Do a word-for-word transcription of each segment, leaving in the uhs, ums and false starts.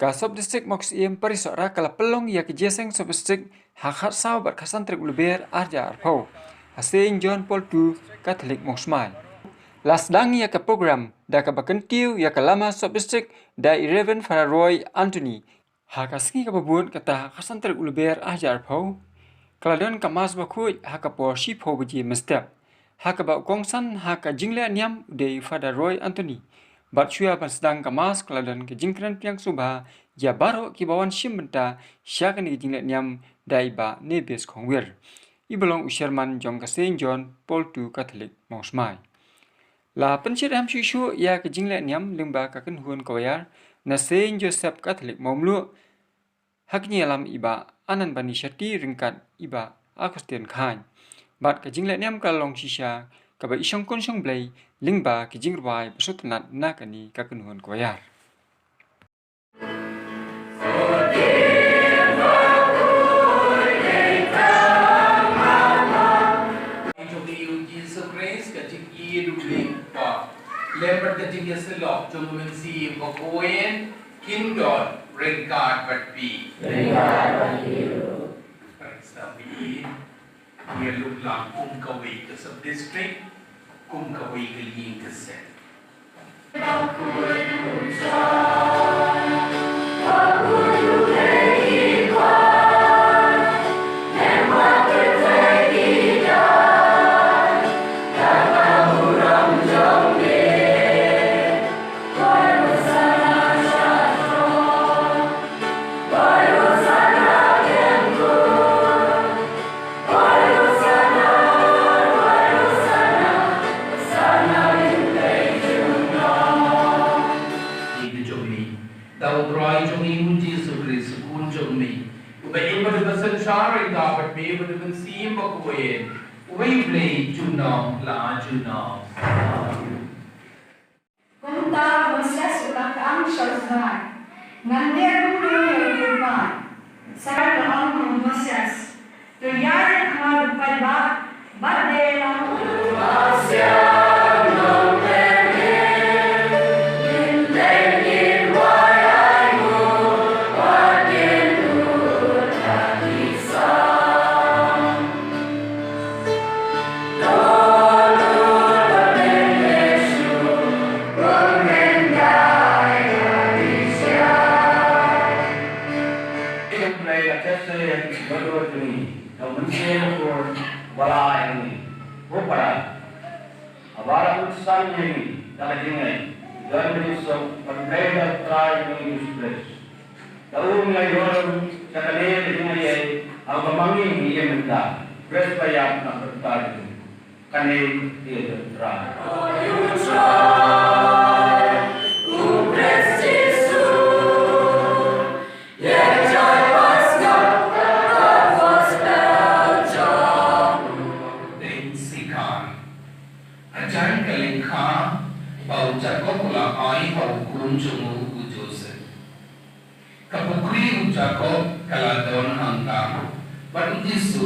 Ka Sub District Mawksyiem Parisohra ka la pynlong ïa ka jingïaseng Sub District ha ka khatsaw bad khatsan tarik u Lber arhajar arphew ha Saint John Paul two Catholic Mawsmai. La sdang ïa ka program da kaba kyntiew ïa ka lama Sub District da i Reverend Father Roy Anthony. Ha ka sngi kaba bud kata ha khatsan tarik u Lber arhajar arphew, ka la don ka Mass bakhuid ha ka por shiphew baje mynstep, ha kaba u kongsan ha ka jingleh niam u dei Father Roy Anthony. Bad shuwa ban sdang ka Mass ka la don ka jingkren pdiang sngewbha ïa baroh kiba wan shim bynta sha kane ka jingleh niam da i Bah Nebes Khongwir, iba long u Chairman jong ka Saint John Paul two Catholic Mawsmai. La pynshit em shuh shuh ïa ka jingleh niam lyngba ka kynhun choir na Saint Joseph Catholic Mawmluh, ha ka jingïalam i Bah Anand Bani Shetty ryngkat i Bah Augustine Khain. Bad ka jingleh niam ka la long shisha kaba i shongkun shongblei lyngba ka jingrwai ba sngewtynnat na kane ka kynhun choir. Jong u Jisu Khrist, ka jingïeit u Blei Kpa, lem bad ka jingïasyllok jong u Mynsiem Bakhuid, kin don ryngkat bad phi. Ryngkat bad phi ruh. Khrist, amen. Ïa luk lang kum kawei ka sub district, kum kawei ka ïing ka sem. Ïing jong ngi, da U Trai jong ngi U Jisu Khrist, U Khun jong ngi, uba im bad uba synshar ryngkat bad me bad U Mynsiem Bakhuid, uwei U Blei junom la junom. Kumta u Moses u la kyrpad sha U Trai, ngan leh kumno ïa U Trai? Sa U Trai u la ong ha u Moses, to ïaid ha khmat u paidbah bad dei lang. Haba la kut san ïa ngi da ka jingngeit, don ka jingsuk ban trei da U Trai jong ngi U Jisu Khrist. Da u ngi la ïoh ruh sha kane ka jingaiei ha kaba ma ngi ngi im mynta. Khrist ba ïap na ka bynta jong ngi. Kane ka ïa U Trai. Dei sikan. Hajan ka lyngkha ba u Jakob u la ai ha u khun jong u, u Joseph. Ka pukri u Jakob ka la don hangta, bad u Jisu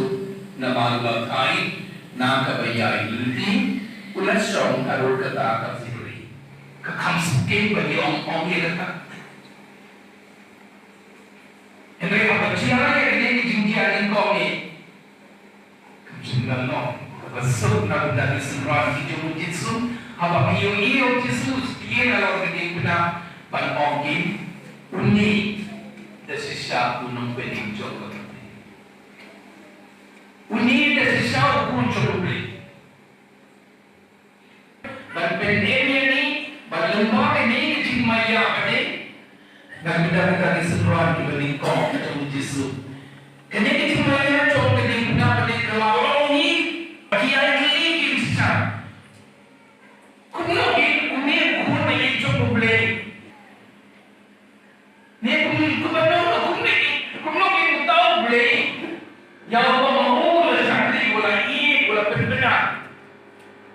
namar u la thait na kaba ïai lynti, u la shong harud kata ka pukri. Ka kham sngewthuh ba ngi ong ong ïa kata. Hynrei haba jia ïa kane ka jingjia nyngkong eh, ka jinglalong kaba suk na ka bynta ki synran ki jong u Jisu, haba ki ïohi ïa u Jisu, ki ïa la long ka diengphna ban ong ki, une da shisha u nongpynim jong ka pyrthei. Une da shisha u Khun jong u Blei. Ban pynim ïa ngi, ban lyngba kane ka jingmaïa ba dei na ka bynta kita ki synran kiba nyngkong jong u Jisu. Kane ka jingmaïa jong ka diengphna ba dei ka la long hi, ba ki ïai kylli ki shisha. Kumno hi une u Khun ba ïeit jong u Blei? Ne kum, kumno, kumno, kumno ki uta u Blei? Ïa uba ma u la shakri, u la ïeit, u la pynbna.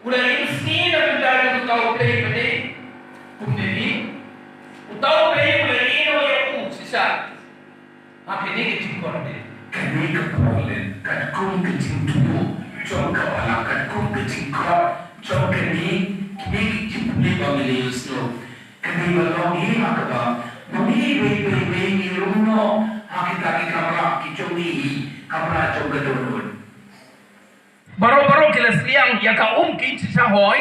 U la ïeng sngi na bynta jong uta u Blei ba dei. Kumne hi. Uta u Blei u la ïeit ïa u shisha. Ha kane ka jingkordit, kane ka por leh katkum ka jingthmu jong ka balang, katkum ka jingkhot jong kane, kine ki jingpule ba ngi la ïohsngew. Kane ba long hi ha kaba Ngi wei wei wei ngi rung noh ha kita ki kamra ki jong ngi hi, kamra jong ka dohnud. Baroh baroh ki la sliang ïa ka um ki shisha hoi.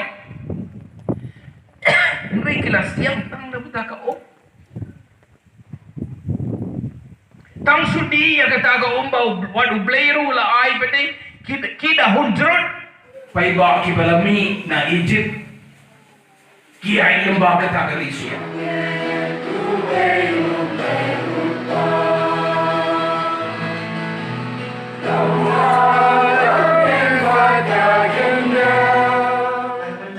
Hynrei ki la sliang tang da bynta ka um. Tang shu die ïa kata ka um ba u, wat U Blei ruh u la ai bad ki, ki da hun jrut. Paidbah kiba la mih na Egypt ki ai lyngba kata ka riewsyiap. Bad mynta u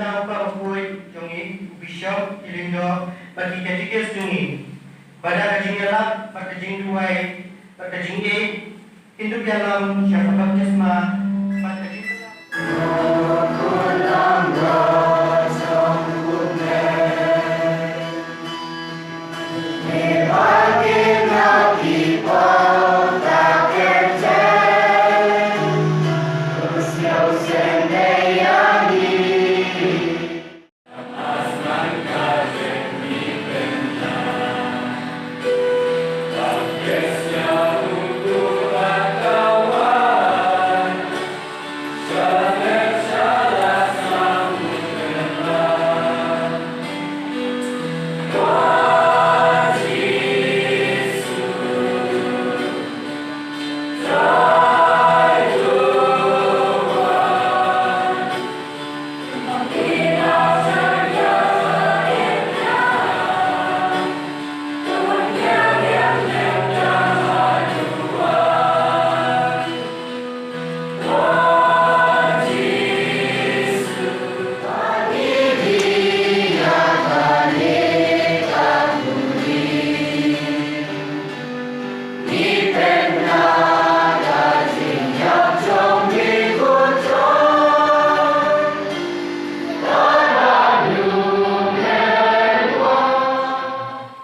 Bah Bakhuid jong ngi, u Bishop, ki lyngdoh bad ki katekis jong ngi, bad da ka jingïalap bad ka jingduwai bad ka jingïeit, kin dup ïalam sha ka baptisma bad ka jingïalap.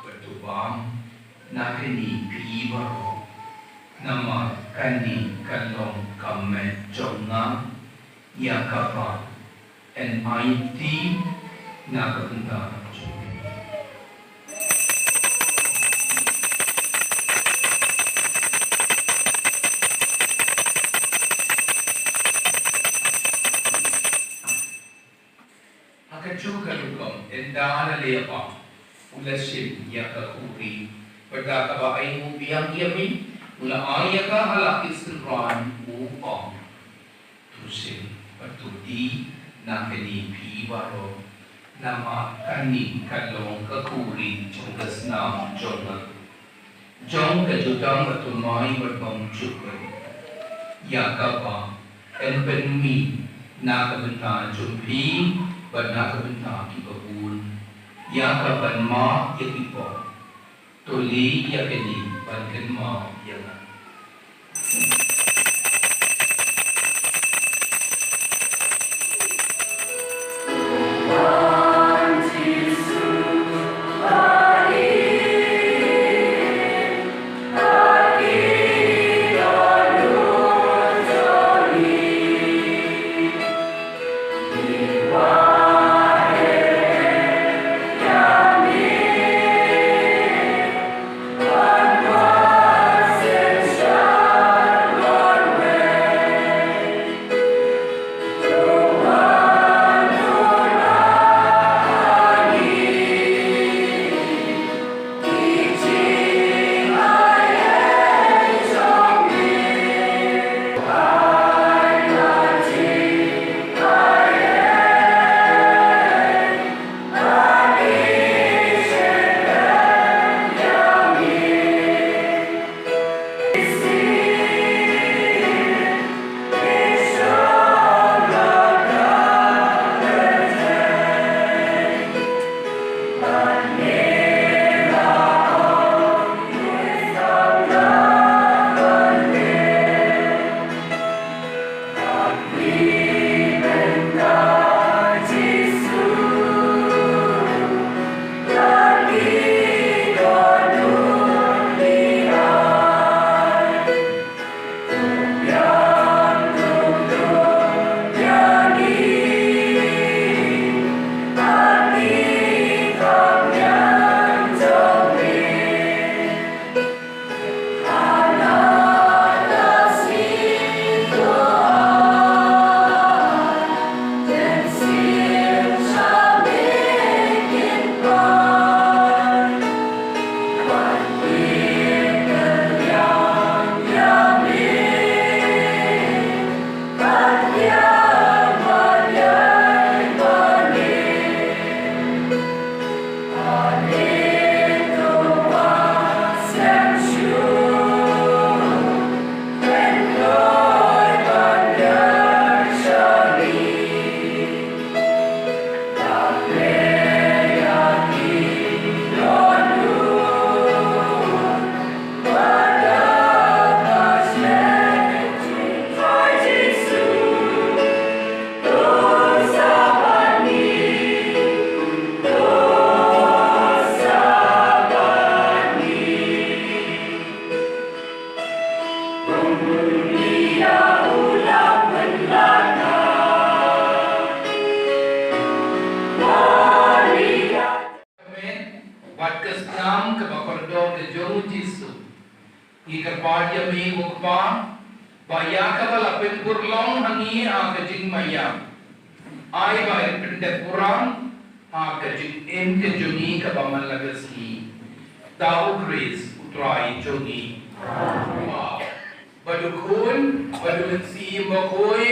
Bad to bam na kane phi baroh, namar kane ka long ka met jong nga, ïa kaba yn aiti na ka bynta jong phi. Ha kajuh ka rukom, ynda la leh ba u la shim ïa ka khuri, bad da kaba ainguh biang ïa me, u la ai ïa ka ha la ki synran, u ong: To shim bad to die na kane phi baroh, namar kane ka long ka khuri jong ka snam jong nga, jong ka jutang bathymmai bad bymjukut, ïa kaba yn pynmih na ka bynta jong phi bad na ka bynta kiba bun, ïa ka ban map ïa ki pop. To leh ïa kane ban kynmaw ïa nga. Amen. Wat ka snam kaba kordor ka jong u Jisu. Ngi kyrpad ïa me ko Kpa, ba ïa kaba la pynpurlong ha ngi ha ka jingmaïa, ai ba in pyndep burom ha ka jingim ka jong ngi kaba man la ka sngi. Da u Khrist u Trai jong ngi. Amen. Ba dukun, ba dukun si ba koi,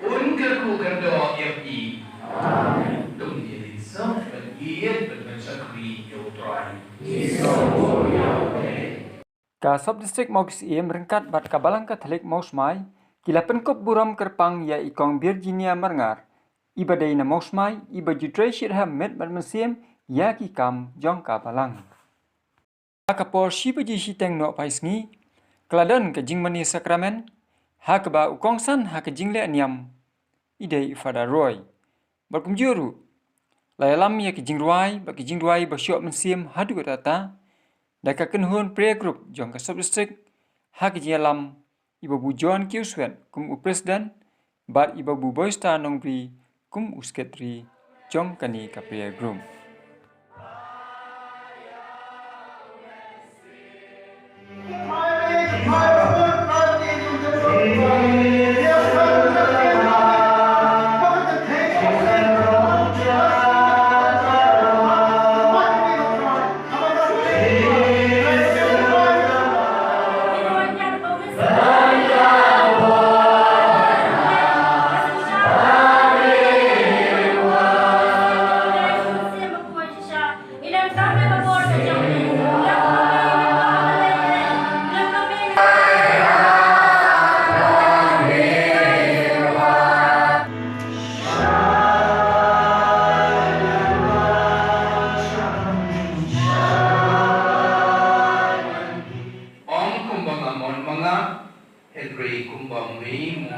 un kyrkhu kyrdoh ïa phi. Amen. Tung ïa lin sah ban ïeit ban ban shakri ïa u Trai. Ka Sub District Mawksyiem ryngkat bad ka Balang Katholik Mawsmai ki la pynkup burom kyrpang ïa i Kong Virginia Marngar, iba dei na Mawsmai, iba ju trei shitrhem met bad mynsiem ïa ki kam jong ka Balang. Ha ka por shi baje shiteng nohphai sngi, ka la don ka jingmane sakramen, ha kaba u kongsan ha ka jingleh niam i dei u Father Roy. Bad kumjuh ruh, la ïalam ïa ka jingrwai bad ka jingrwai ba shoh mynsiem haduh katta katta da ka kynhun prayer group jong ka Sub District, ha ka jingïalam i Babu John Kiuswet kum u President bad i Babu Boysta Nongbri kum u Secretary jong kane ka prayer group. Ong kumba nga mon ma nga, hynrei kumba me mon.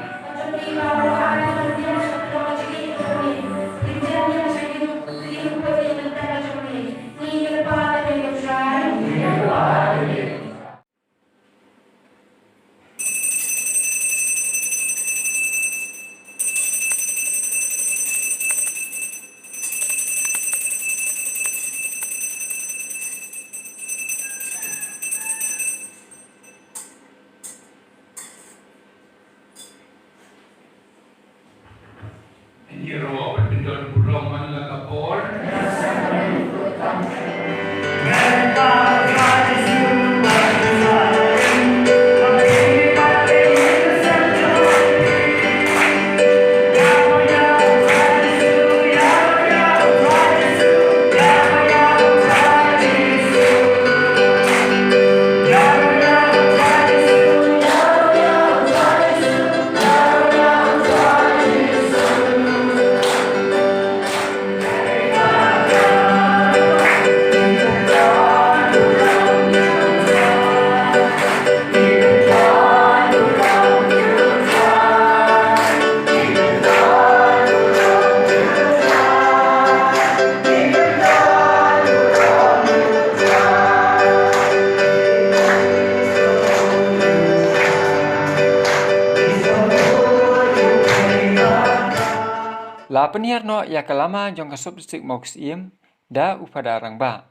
La pynhiar noh ïa ka lama jong ka Sub District Mawksyiem da u Phadar Rangbah.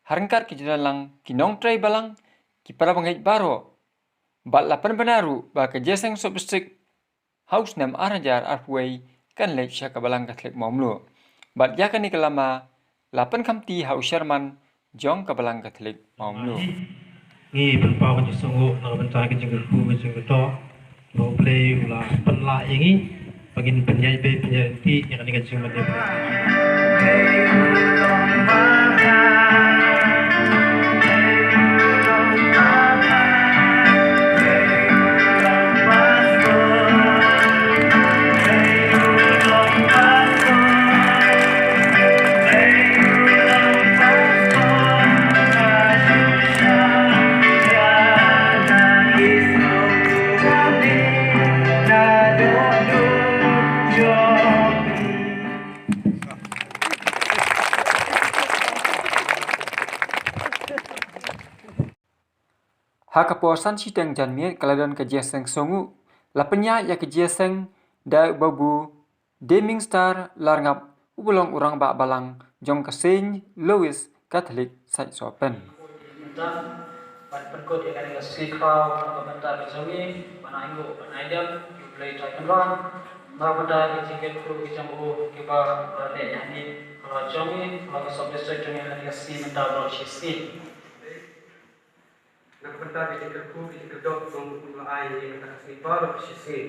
Ha ryngkat ka jingdon lang ki nongtrei balang, ki para bangeit baroh, bad la pynbna ruh ba ka Jaiñtia Sub District ha u snem ar hajar arphew wei kan leit sha ka Balang Katholik Mawmluh. Bad ïa kane ka lama la pynkhamti ha u Chairman jong ka Balang Katholik Mawmluh. Ngi pynpaw ka jingsngewnguh na ka bynta ka jingkyrkhu ka jingkyrdoh ba U Blei u la pynlah ïa ngi ba ngin pynïaid bei pynïaid kti ïa kane ka jingmane. Ha ka por san shiteng janmiet ka la don ka jingïaseng sngewnguh. La pynïaid ïa ka jingïaseng da u Babu Demingster Larngap, uba long u rangbah balang jong ka Saint Louis Catholic Saisopen. Mynta, ban pynkut ïa kane ka sngi khraw na ka bynta ka jong ngi, ban ainguh, ban aidem ïa U Blei Trai Kynrad na ka bynta ka jingkyrkhu ka jong u, kiba la leh hangne ha la jong ngi, ha la ka sub district jong ngi ha kane ka sngi mynta baroh shi sngi. Na ka bynta ka jingkyrkhu ka jingkyrdoh jong u, la ai ïa ngi mynta ka sngi baroh shi sngi.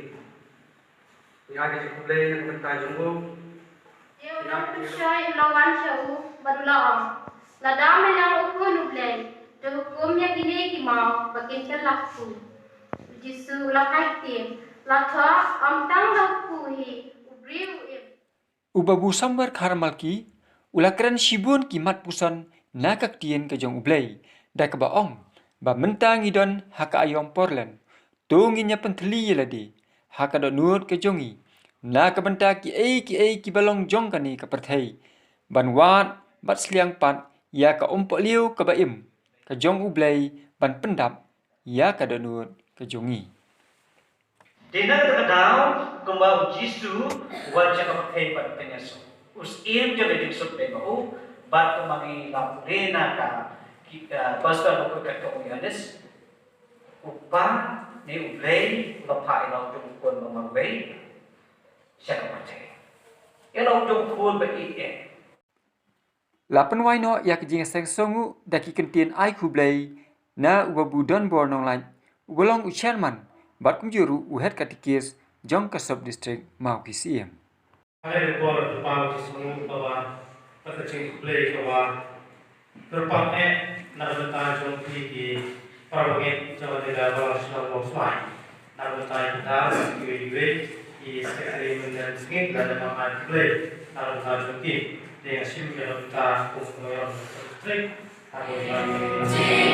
Ngi ai ka jingkhublei na ka bynta jong u. Ïa u nongpynshoi u la wan sha u bad u la ong, lada me long u Khun U Blei, to hukum ïa kine ki maw ba kin kylla ha u. U Jisu u la kyntait, la thoh, ym tang da u kpu hi, u briew u im. U Babu Samwer Kharmalki u la kren shibun ki mat puson na ka ktien ka jong U Blei, da kaba ong ba mynta ngi don ha ka aïom Portland, to ngin ïa pynthylli ïa lade ha ka dohnud ka jong ngi na ka bynta kiei kiei kiba long jong kane ka pyrthei, ban wad bad sliang pat ïa ka umpohliew kaba im ka jong U Blei ban pyndap ïa ka dohnud ka jong ngi. Dei na kata ka daw kumba U Jisu u wan sha ka pyrthei ban pynïasoh, u Syiem jong ka jingsuk dei ma u, bad kumba ngi la pule na ka ki, eh, Gospel ba kut katkum u Ïoannis, u Kpa ne U Blei u la phah ïa la u jong u Khun ba marwei sha ka pyrthei, ïa la u jong u Khun ba ïeit. La pynwai noh ïa ka jingïaseng sngewnguh da ki kyntien ai khublei na u Babu Donbor Nonglait, uba long u chairman bad kumjuh ruh u head katikis jong ka sub district Mawkisiem. Hynrei ka por ka pang ka sngewnguh ka wan, bad ka jingkhublei ka wan. Kyrpang eh na ka bynta jong phi ki para bangeit jong ka jylla balang shnong Lawsmai. Na ka bynta ki para, kiwei kiwei ki secretary, mynta sngewbha lada nang ai khublei na ka bynta jong ki. Te nga shim ïa ka bynta kum u nongïalam secretary. Na ka bynta jong ki.